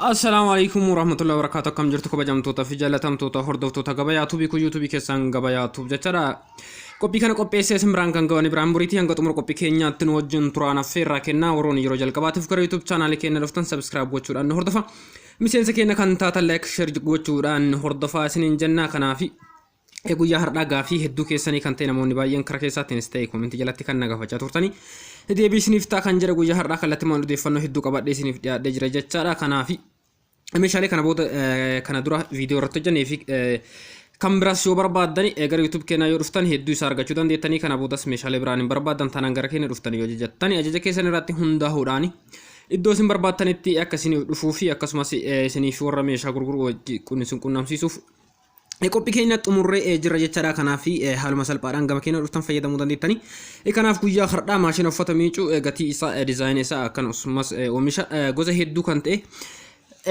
Assalaamu alaikum warahmatullahi wabarakatuh. Akkam jirtu kabajamtoota fi jaalatamtoota hordoftoota Gabayaa Tuubii kun yuutuubii keessan Gabayaa Tuub jechaadha. Qophii kana qopheessee isin biraan kan ga'an Ibrahim Buriitii. Hanga xumura qophii keenyaatti nu wajjin turaan affeerraa kennaa. Warroonni yeroo jalqabaatiif gara YouTube chaanaalii keenya dhuftan subscribe gochuudhaan nu hordofa. Miseensa keenya kan taatan like, share gochuudhaan nu hordofaa isiniin jennaa. Kanaafi guyyaa har'aa gaafii hedduu keessanii kan ta'e, namoonni baay'een karaa keessaatiinis ta'e koomentii jalatti kan na gaafachaa turtanii, deebii isiniif ta'a kan jedhe guyyaa har'aa kallattimaan odeeffannoo hedduu qabadhee isiniif dhiyaadhee jira jechaadha. Kanaafi meeshaalee kana booda kana dura viidiyoo irratti hojjennee fi kan biraas yoo barbaaddani gara YouTube keenyaa yoo dhuftan hedduu isaa argachuu dandeettanii. Kana boodas meeshaalee biraan hin barbaaddan taanaan gara keenya dhuftanii yoo ajajattani, ajaja keessan irratti hundaa'uudhaani iddoo isin barbaaddanitti akka isiniif dhufuu fi akkasumas isiniif warra meeshaa gurguru isin qunnamsiisuuf qophii keenya xumurree jirra jechaadha. Kanaaf haaluma salphaadhaan gama keenya dhuftan fayyadamuu dandeettanii. Kanaaf guyyaa har'aa maashina uffata miicuu gatii isaa, diizaayinii isaa, akkasumas oomisha gosa hedduu kan ta'e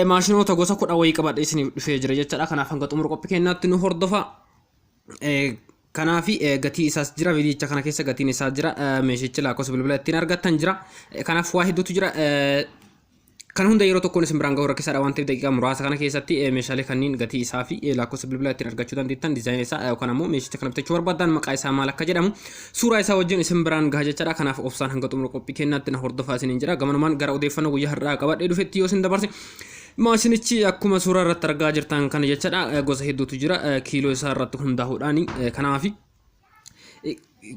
maashinoota gosa 10 wayii qabadhee isiniif dhufee jira jechaadha. Kanaaf hanga xumura qophii keenyaatti nu hordofa. Kanaaf gatii isaas jira, viidiyicha kana keessa gatiin isaa jira, meeshichi lakkoofsa bilbila ittiin argattan jira. Kanaaf waa hedduutu jira. Kan hunda yeroo tokkoon isin biraan gahuu rakkisaadha waan ta'eef, daqiiqaa muraasa kana keessatti meeshaalee kanneen gatii isaa fi lakkoofsa bilbilaa ittiin argachuu dandeettan, diizaayinii isaa yookaan ammoo meeshicha kana bitachuu barbaadan maqaa isaa maal akka jedhamu suuraa isaa wajjin isin biraan gaha jechaadha. Kanaaf obsaan hanga xumura qophii keenyaatti na hordofaa isiniin jira. Gamanumaan gara odeeffannoo guyyaa har'aa qabadhee dhufetti yoo isin dabarse, maashinichi akkuma suuraa irratti argaa jirtan kana jechaadha. Gosa hedduutu jira kiiloo isaa irratti hundaa'uudhaan. Kanaafi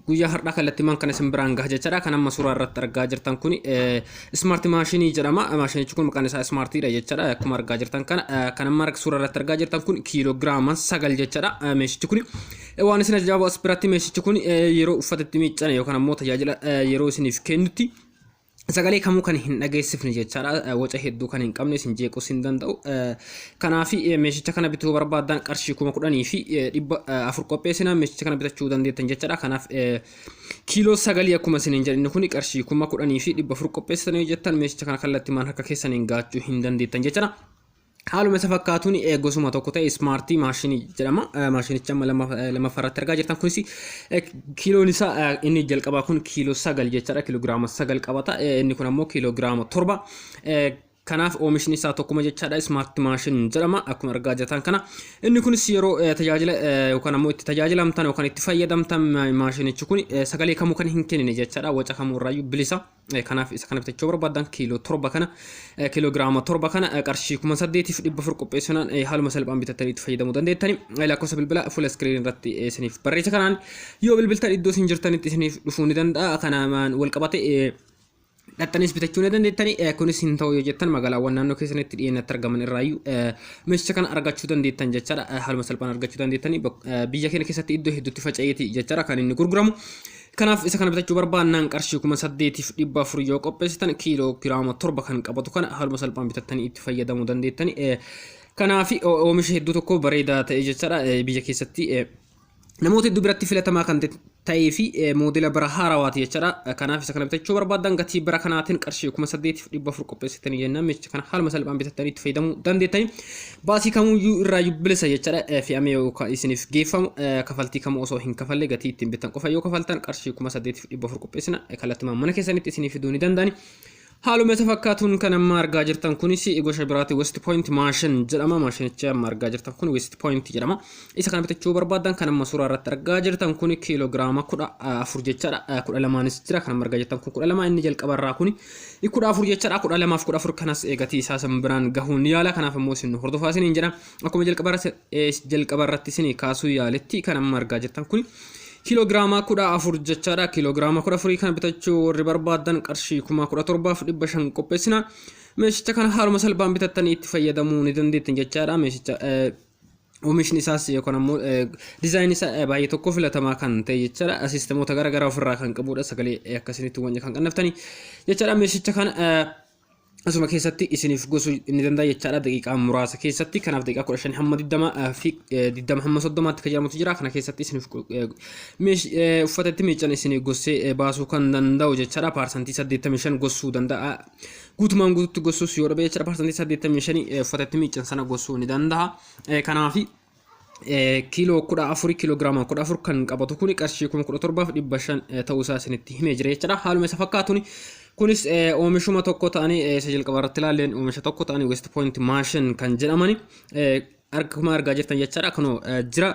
guyyaa har'aa kallattiimaan kan isin biraan gaha jechaadha. Kan amma suuraa irratti argaa jirtan kun smart maashinii jedhama. Maashinichi kun maqaan isaa smartiidha jechaadha. Akkuma argaa jirtan kana, kan amma suuraa irratti argaa jirtan kun kiiloo giraama 9 jechaadha. Meeshichi kun waan isin ajaa'ibu as biratti meeshichi kun yeroo uffata itti miiccan yookaan ammoo tajaajila yeroo isiniif kennutti sagalee kamuu kan hin dhageessifne jechaadha. Waca hedduu kan hin qabne, isin jeequus hin danda'u. Kanaaf meeshicha kana bituu barbaadan qarshii 10,400 qopheessinaan meeshicha kana bitachuu dandeettan jechaadha. Kanaaf kiiloo 9 akkuma isiniin jedhe, inni kun qarshii 10,400 qopheessitanii jettan meeshicha kana kallattimaan harka keessaniin gaachuu hin dandeettan jechaadha. Haaluma isa fakkaatuun gosuma tokko ta'e ismaartii maashinii jedhama. Maashinicha amma lammaffaa irratti argaa jirtan kunis kiiloon isaa inni jalqabaa kun kiiloo 9 jechaadha. Kiiloo giraama 9 qabata. Inni kun ammoo kiiloo giraama 7. Kanaaf oomishni isaa tokkuma jechaadha. Ismaart maashin jedhama. Akkuma argaa jirtan kana inni kunis yeroo tajaajila yookaan ammoo itti tajaajilamtan yookaan itti fayyadamtan maashinichi kun sagalee kamuu kan hin kennine jechaadha. Waca kamuu irraayyuu bilisa. Kanaaf isa kana bitachuu barbaadan kiiloo 7 kana, kiiloo giraama 7 kana qarshii 8,400 qopheessinaan haaluma salphaan bitattanii itti fayyadamuu dandeettani. Lakkoofsa bilbila fuula iskiriin irratti isiniif barreessa, kanaan yoo bilbiltan iddoo isin jirtanitti isiniif dhufuu ni danda'a. Kanaan wal qabate dhaxxanis bitachuu ni dandeettani. Kunis hin ta'u yoo jettan magaalaawwan naannoo keessanitti dhiyeenyatti argaman irraayyuu meeshicha kana argachuu dandeettan jechaadha. Haaluma salphaan argachuu dandeettani. Biyya keenya keessatti iddoo hedduutti faca'eeti jechaadha kan inni gurguramu. Kanaaf isa kana bitachuu barbaannaan qarshii 8,400 yoo qopheessitan kiiloo giraama 7 kan qabatu kana haaluma salphaan bitattanii itti fayyadamuu dandeettani. Kanaaf oomisha hedduu tokko bareedaa ta'e jechaadha. Biyya keessatti namoota hedduu biratti filatamaa kan ta'ee fi moodela bara haarawaati jechaadha. Kanaaf isa kana bitachuu barbaadan gatii bara kanaatiin qarshii 8,400 qopheessitanii jennaan meeshaa kana haaluma salphaan bitattanii itti fayyadamuu dandeettani. Baasii kamuyyuu irraa bilisa jechaadha. Fe'amee yookaan isiniif geeffamu kafaltii kamuu osoo hin kafalle, gatii ittiin bittan qofa yoo kafaltan, qarshii 8,400 qopheessina kallattumaan mana keessanitti isiniif fiduu ni danda'ani. Haaluma isa fakkaatuun kan amma argaa jirtan kunis gosa biraati, West Point Machine jedhama. Maashinichi amma argaa jirtan kun West Point jedhama. Isa kana bitachuu barbaadan kan amma suuraa irratti argaa jirtan kun kiiloo giraama 14 jechaadha. 12nis jira. Kan amma argaa jirtan kun 12, inni jalqaba irraa kun 14 jechaadha. 12f 14 kanas gatii isaa san biraan gahuun ni yaala. Kanaaf immoo isin hordofaa isiniin jedha. Akkuma jalqaba irratti isin kaasuu yaaletti, kan amma argaa jirtan kun kiiloo giraama 14 jechaadha. Kiiloo giraama 14 kana bitachuu warri barbaadan qarshii 17,500 qopheessina. Meeshicha kana haaluma salphaan bitattanii itti fayyadamuu ni dandeettan jechaadha. Meeshicha oomishni isaas yookaan ammoo diizaayinii isaa baay'ee tokko filatamaa kan ta'e jechaadha. Siistemoota garaagaraa ofirraa kan qabudha. Sagalee akkasinitti wanya kan qannaftanii jechaadha. Meeshicha kana asuma keessatti isiniif gosuu ni danda'a jechaadha, daqiiqaa muraasa keessatti. Kanaaf daqiiqaa 15 hamma 20 fi 20 hamma 30tti kan jedhamutu jira. Kana keessatti isiniif uffata itti miiccan isiniif gossee baasuu kan danda'u jechaadha. Paarsantii 85 gossuu danda'a. Guutumaan guututti gossuus yoo dhabe jechaadha, paarsantii 85 uffata itti miiccan sana gossuu ni danda'a. Kanaafi kiiloo 14, kiiloo giraama 14 kan qabatu kuni qarshii 17,500 ta'uu isaa isinitti himee jira jechaadha. Haaluma isa fakkaatuun Kunis oomishuma tokko ta'anii isa jalqaba irratti ilaalleen oomisha tokko ta'anii West Point Machine kan jedhamani akkuma argaa jirtan jechaadha. Kunoo jira.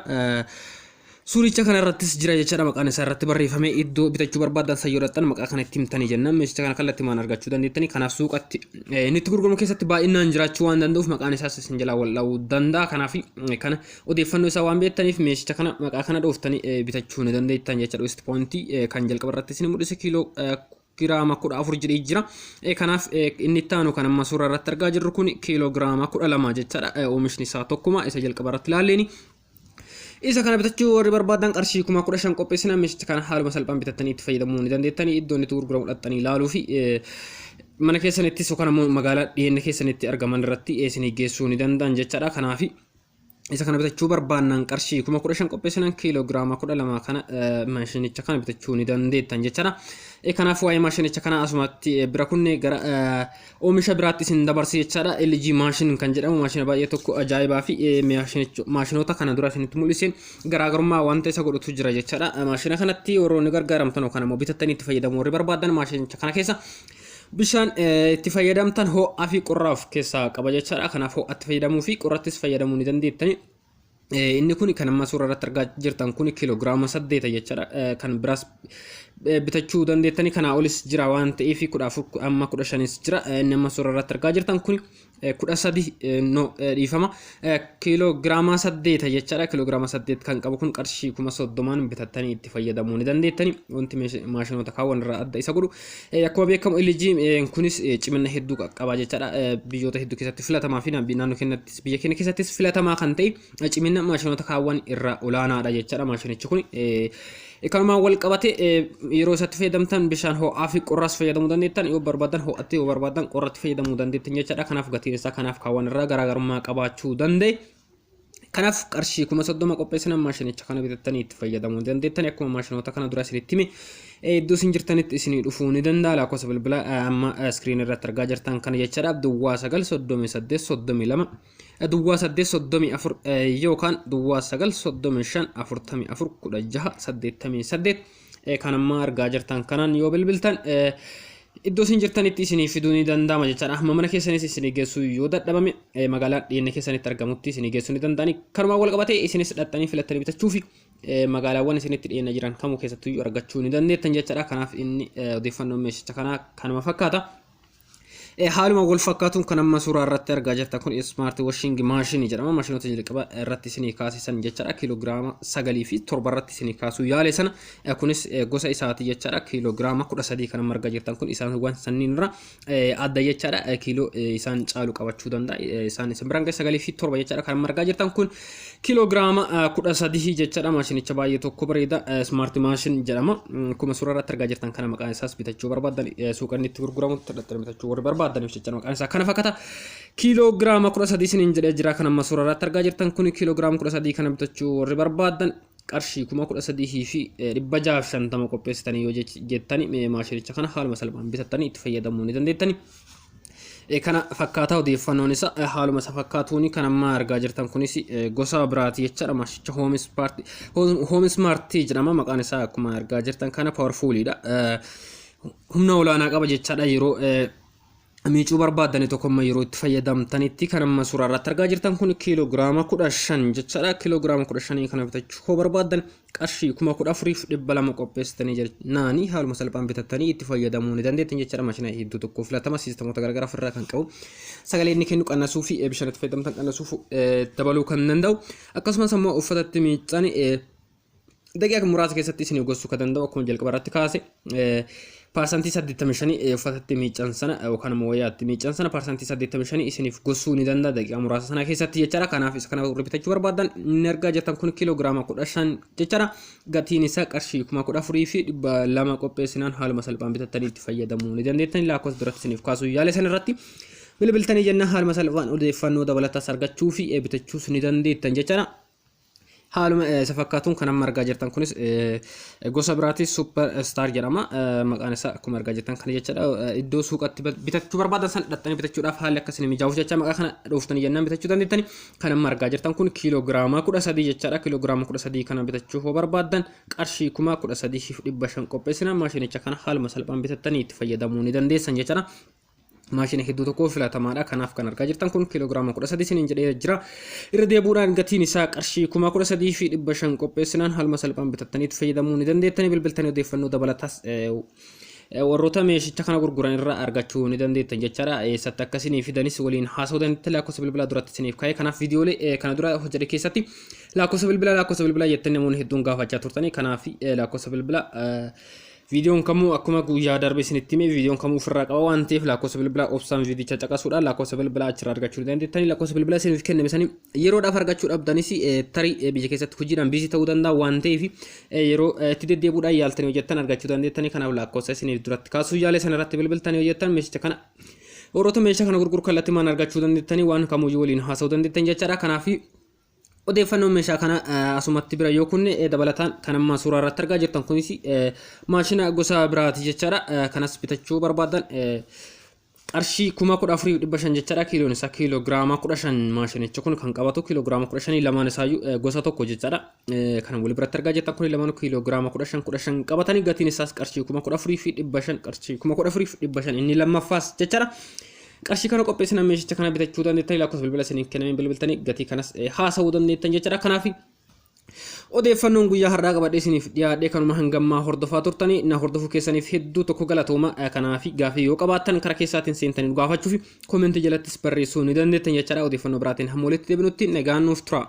Suuricha kana irrattis jira jechaadha, maqaan isaa irratti barreeffamee. Iddoo bitachuu barbaadan san yoo dhaqxan maqaa kana itti himtanii jennaan meeshicha kana kallattimaan argachuu dandeettanii. Kanaaf suuqatti inni itti gurguramu keessatti baay'inaan jiraachuu waan danda'uuf maqaan isaas isin jalaa wal dha'uu danda'a. Kanaaf kana odeeffannoo isaa waan beektaniif meeshicha kana maqaa kana dhooftanii bitachuu ni dandeettan jechaadha. West Point kan jalqaba irratti isin mul'ise kiiloo giraama 14 jedhee jira. Kanaaf inni itti aanu kan amma suuraa irratti argaa jirru kun kiiloo giraama 12 jechaadha. Oomishni isaa tokkuma isa jalqaba irratti ilaalleeni. Isa kana bitachuu warri barbaadan qarshii 15,000 qopheessina meeshicha kana haaluma salphaan bitattanii itti fayyadamuu ni dandeettanii. Iddoo inni itti gurguramu dhaqxanii ilaaluu fi mana keessanittis yookaan ammoo magaalaa dhiyeenya keessanitti argaman irratti isinii geessuu ni danda'an jechaadha. Kanaaf isa kana bitachuu barbaannaan qarshii 15,000 qopheessinan kiiloo giraama 12 kana maashinicha kana bitachuu ni dandeettan jechaadha. Kanaaf waa'ee maashinicha kana asumatti bira kunne gara oomisha biraatti isin dabarse jechaadha. LG machine kan jedhamu maashina baay'ee tokko ajaa'ibaa fi maashinoota kana dura isinitti mul'iseen garaagarummaa wanta isa godhutu jira jechaadha. Maashina kanatti warroonni gargaaramtan yookaan ammoo bitattanii itti fayyadamuu warri barbaadan maashinicha kana keessa bishaan itti fayyadamtan ho'aa fi qorraa of keessaa qaba jechaadha. Kanaaf ho'atti fayyadamuu fi qorrattis fayyadamuu ni dandeettani. Inni kun kan amma suuraa irratti argaa jirtan kun kiiloogiraama 8 jechaadha. Kan biraas bitachuu dandeettani, kanaa olis jira waan ta'eef 14 amma 15s jira. Inni amma suuraa irratti argaa jirtan kun 13, no, dhiifama, kiiloogiraama 8 jechaadha. Kiiloogiraama 8 kan qabu kun qarshii 30,000n bitattanii itti fayyadamuu ni dandeettani. Wanti maashinoota kaawwan irraa adda isa godhu, akkuma beekamu LG kunis cimina hedduu qaba jechaadha. Biyyoota hedduu keessatti filatamaa fi naannoo keenyattis, biyya keenya keessattis filatamaa kan ta'e cimina maashinoota kaawwan irraa olaanaadha jechaadha maashinichi kun. Kanumaan wal qabate yeroo isatti fayyadamtan bishaan ho'aa fi qorraas fayyadamuu dandeettan, yoo barbaadan ho'atti, yoo barbaadan qorratti fayyadamuu dandeettan jechaadha. Kanaaf gatiin isaa kanaaf kaawwan irraa garaagarummaa qabaachuu danda'e. Kanaaf qarshii 30,000 qopheessinan maashinicha kana bitattanii itti fayyadamuu dandeettan. Akkuma maashinoota kana dura isinitti hime, iddoo isin jirtanitti isinii dhufuu ni danda'a. Lakkoofsa bilbilaa amma screen irratti argaa jirtan kana jechaadha. 09 38 32 08 34 yookaan 09 35 44 16 88 kan amma argaa jirtan kanaan yoo bilbiltan iddoo isin jirtanitti isinii fiduu ni danda'ama jechaadha. Amma mana keessanis isinii geessuu yoo dadhabame magaalaa dhiyeenya keessanitti argamutti isinii geessuu ni danda'ani. Kanumaan wal qabatee isinis dhaxxanii filattanii bitachuu fi magaalaawwan isinitti dhiyeenya jiran kamuu keessattuu argachuu ni dandeettan jechaadha. Kanaaf inni odeeffannoon meeshicha kanaa kanuma fakkaata. Haaluma wal fakkaatuun kan amma suuraa irratti argaa jirtan kun Smart Washing Machine jedhama. Maashinoota jalqaba irratti isinii kaasisan jechaadha. Kiiloogiraama 9 fi 7 irratti isinii kaasuu yaale sana kunis gosa isaati jechaadha. Kiiloogiraama 13 kan amma argaa jirtan kun isaanwwan sanniin irra adda jechaadha. Kiiloo isaan caalu qabachuu danda'a. Isaan isin biraan gahe 9 fi 7 jechaadha. Kan amma argaa jirtan kun kiiloogiraama 13 jechaadha. Maashinicha baay'ee tokko bareeda. Smart Machine jedhama. Akkuma suuraa irratti argaa jirtan kana maqaan isaas bitachuu barbaadan suuqa inni itti gurguramutti hidhattanii bitachuu warri barbaadaniif jecha maqaan isaa kana fakkaata. Kiiloogiraama 13 isiniin jedhee jira. Kan amma suuraa irratti argaa jirtan kun kiiloogiraama 13 kana bitachuu warri barbaadan qarshii 13,650 qopheessitanii yoo jettani maashinicha kana haaluma salphaan bitattanii itti fayyadamuu ni dandeettani. Kana fakkaataa odeeffannoon isaa haaluma isa fakkaatuuni kan amma argaa jirtan kunis gosa biraati jechaadha. Maashicha Home Smart jedhama maqaan isaa. Akkuma argaa jirtan kana powerfulidha. Humna olaanaa qaba jechaadha. Yeroo miicuu barbaadani tokko yeroo itti fayyadamtanitti kan amma suuraa irratti argaa jirtan kun kiiloogiraama 15 jechaadha. Kiiloogiraama 15 kana bitachuu koo barbaadan qarshii 14,200 qopheessitanii jennaani haaluma salphaan bitattanii itti fayyadamuu ni dandeettan jechaadha. Maashina hedduu tokko filatama, siistamoota garaagaraa ofirraa kan qabu, sagalee inni kennu qannasuu fi bishaan itti fayyadamtan qannasuuf dabaluu kan danda'u, akkasumas ammoo uffatatti miiccan daqiiqa muraasa keessatti isin gossuu kan danda'u. Akkuma jalqaba irratti kaase 85% uffatatti miiccan sana yookaan immoo wayyaatti miiccan sana 85% isiniif gossuu ni danda'a daqiiqa muraasa sana keessatti jechaadha. Kanaaf isa kana bitachuu barbaadan inni argaa jirtan kun kiiloogiraama 15 jechaadha. Gatiin isaa qarshii 14,200 qopheessinaan haaluma salphaan bitattanii itti fayyadamuu ni dandeettan. Lakkoofsa duratti isiniif kaasuu yaale san irratti bilbiltanii jennaan haaluma salphaan odeeffannoo dabalataas argachuu fi bitachuus ni dandeettan jechaadha. Haaluma isa fakkaatuun kan amma argaa jirtan kunis gosa biraati, Super Star jedhama. Maqaan isaa akkuma argaa jirtan kana jechaadha. Iddoo suuqatti bitachuu barbaadan sana dhaqxanii bitachuudhaaf haalli akkasii mijaa'uuf jecha maqaa kana dhooftanii jennaan bitachuu dandeettani. Kan amma argaa jirtan kun kiiloogiraama 13 jechaadha. Kiiloogiraama 13 kana bitachuu hoo barbaaddan qarshii 13,500 qopheessina maashinicha kana haaluma salphaan bitattanii itti fayyadamuu ni dandeessan jechaadha. Maashina hedduu tokko filatamaadha. Kanaaf kan argaa jirtan kun kiiloogiraama 13 isiniin jedhee jira. Irra deebuudhaan gatiin isaa qarshii 13,500 qopheessinaan haaluma salphaan bitattanii itti fayyadamuu ni dandeettanii. Bilbiltanii odeeffannoo dabalataas warroota meeshicha kana gurguran irraa argachuu ni dandeettan jechaadha. Eessatti akka isinii fidanis waliin haasa'uu dandeettan, lakkoofsa bilbilaa duratti isiniif kaa'e. Kanaaf viidiyoolee kana dura hojjedhe keessatti lakkoofsa bilbilaa, lakkoofsa bilbilaa jettanii namoonni hedduun gaafachaa turtanii. Kanaaf lakkoofsa bilbilaa viidiyoon kamuu akkuma guyyaa darbe isinitti hime, viidiyoon kamuu ofirraa qaba waan ta'eef lakkoofsa bilbilaa obsaan viidicha caqasuudhaan lakkoofsa bilbilaa achirraa argachuu ni dandeettanii. Lakkoofsa bilbilaa isiniif kenname sanii yeroodhaaf argachuu dhabdanis, tarii biyya keessatti hojiidhaan busy ta'uu danda'a waan ta'eef, yeroo itti deddeebi'uudhaan yaaltanii hojjettan argachuu dandeettanii. Kanaaf lakkoofsa isiniif duratti kaasuu yaale sana irratti bilbiltanii hojjettan meeshicha kana warroota meeshaa kana gurguru kallattii maan argachuu dandeettanii, waan kamuyyuu waliin haasa'uu dandeettan jechaadha. Kanaaf odeeffannoon meeshaa kana asumatti bira yoo kunne, dabalataan kan amma suuraa irratti argaa jirtan kunis maashina gosa biraati jechaadha. Kanas bitachuu barbaadan qarshii 14,500 jechaadha. Kiiloon isaa kiiloogiraama 15, maashinichi kun kan qabatu kiiloogiraama 15, lamaan isaayyuu gosa tokko jechaadha. Kan wal biratti argaa jirtan kun lamaan kiiloogiraama 15 15 qabatanii gatiin isaas qarshii 14,500, qarshii 14,500 inni lammaffaas jechaadha. Qarshii kana qopheessina meeshicha kana bitachuu dandeettanii, lakkoofsa bilbila isiniin kennameen bilbiltanii gatii kanas haasa'uu dandeettan jechaadha. Kanaaf odeeffannoon guyyaa har'aa qabadhee isiniif dhiyaadhee kanuma. Hangammaa hordofaa turtanii na hordofuu keessaniif hedduu tokko galatooma. Kanaaf gaafii yoo qabaattan karaa keessaatiin seentanii gaafachuu fi koomentii jalattis barreessuu ni dandeettan jechaadha. Odeeffannoo biraatiin hamma walitti deebinutti nagaan nuuf tura.